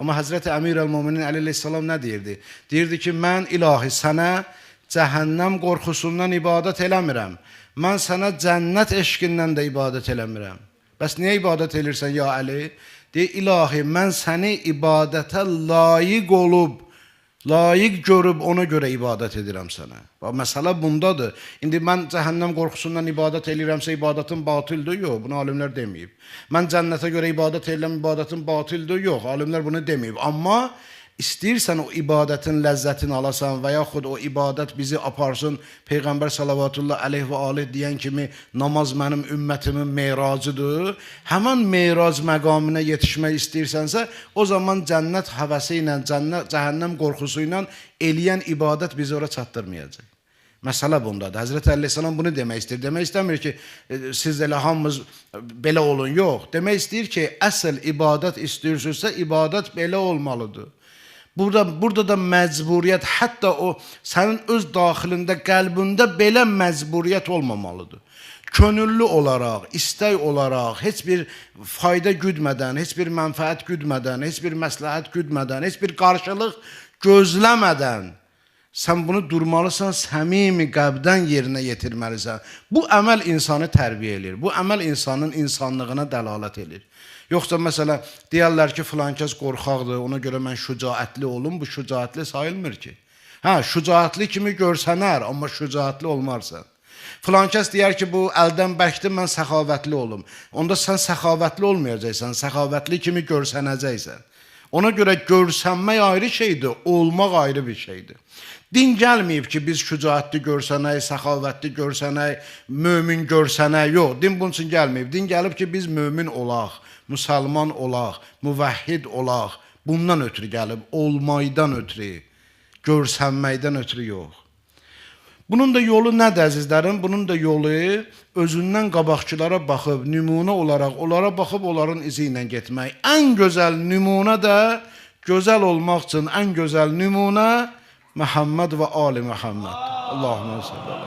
Amma Həzrəti Əmir əl-Müminin Əli əleyhissalam nə deyirdi? Deyirdi ki, mən ilahi sənə cəhənnəm qorxusundan ibadət eləmirəm. Mən sənə cənnət eşqindən də ibadət eləmirəm. Bəs niyə ibadət elirsən ya Əli? Deyir, ilahi mən səni ibadətə layiq olub, layiq görüb ona görə ibadət edirəm sənə. Bax, məsələ bundadır. İndi mən cəhənnəm qorxusundan ibadət eləyirəmsə ibadətim batildir? Yox, bunu alimlər deməyib. Mən cənnətə görə ibadət eləyirəm, ibadətim batildir? Yox, alimlər bunu deməyib. Amma istəyirsən o ibadətin ləzzətini alasan və yaxud o ibadət bizi aparsın Peyğəmbər salavatullah əleyh və alih deyən kimi namaz mənim ümmətimin meracıdır. Həmin merac məqamına yetişmək istəyirsənsə, o zaman cənnət həvəsi ilə, cənnət cəhənnəm qorxusu ilə eləyən ibadət bizi ora çatdırmayacaq. Məsələ bundadır. Həzrət Əli əleyhissalam bunu demək istəyir. Demək istəmir ki, siz elə hamımız belə olun. Yox. Demək istəyir ki, əsl ibadət istəyirsinizsə, ibadət belə olmalıdır. Burada da məcburiyyət, hətta o sənin öz daxilində, qəlbində belə məcburiyyət olmamalıdır. Könüllü olaraq, istək olaraq, heç bir fayda güdmədən, heç bir mənfəət güdmədən, heç bir məsləhət güdmədən, heç bir qarşılıq gözləmədən sən bunu durmalısan, səmimi qəlbdən yerinə yetirməlisən. Bu əməl insanı tərbiyə eləyir. Bu əməl insanın insanlığına dəlalət eləyir. Yoxsa məsələ deyərlər ki, filan kəs qorxaqdır, ona görə mən şücaətli olum, bu şücaətli sayılmır ki. Hə, şücaətli kimi görsənər, amma şücaətli olmarsan. Filan kəs deyər ki, bu əldən bərkdir, mən səxavətli olum. Onda sən səxavətli olmayacaqsan, səxavətli kimi görsənəcəksən. Ona görə görsənmək ayrı şeydir, olmaq ayrı bir şeydir. Din gəlməyib ki, biz şücaətli görsənək, səxavətli görsənək, mömin görsənək. Yox, din bunun üçün gəlməyib. Din gəlib ki, biz mömin olaq, müsəlman olaq, müvəhhid olaq. Bundan ötürü gəlib, olmaydan ötürü, görsənməkdən ötürü yox. Bunun da yolu nədir əzizlərim? Bunun da yolu özündən qabaqçılara baxıb, nümunə olaraq onlara baxıb onların izi ilə getmək. Ən gözəl nümunə də gözəl olmaq üçün ən gözəl nümunə Məhəmməd və Ali Məhəmməd. Allahümme salli ala.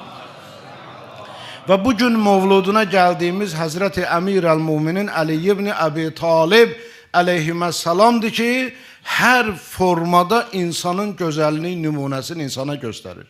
Və bu gün mövluduna gəldiyimiz Həzrəti Əmir əl-Muminin Əli ibn Əbi Talib əleyhiməssalamdır ki, hər formada insanın gözəllik nümunəsini insana göstərir.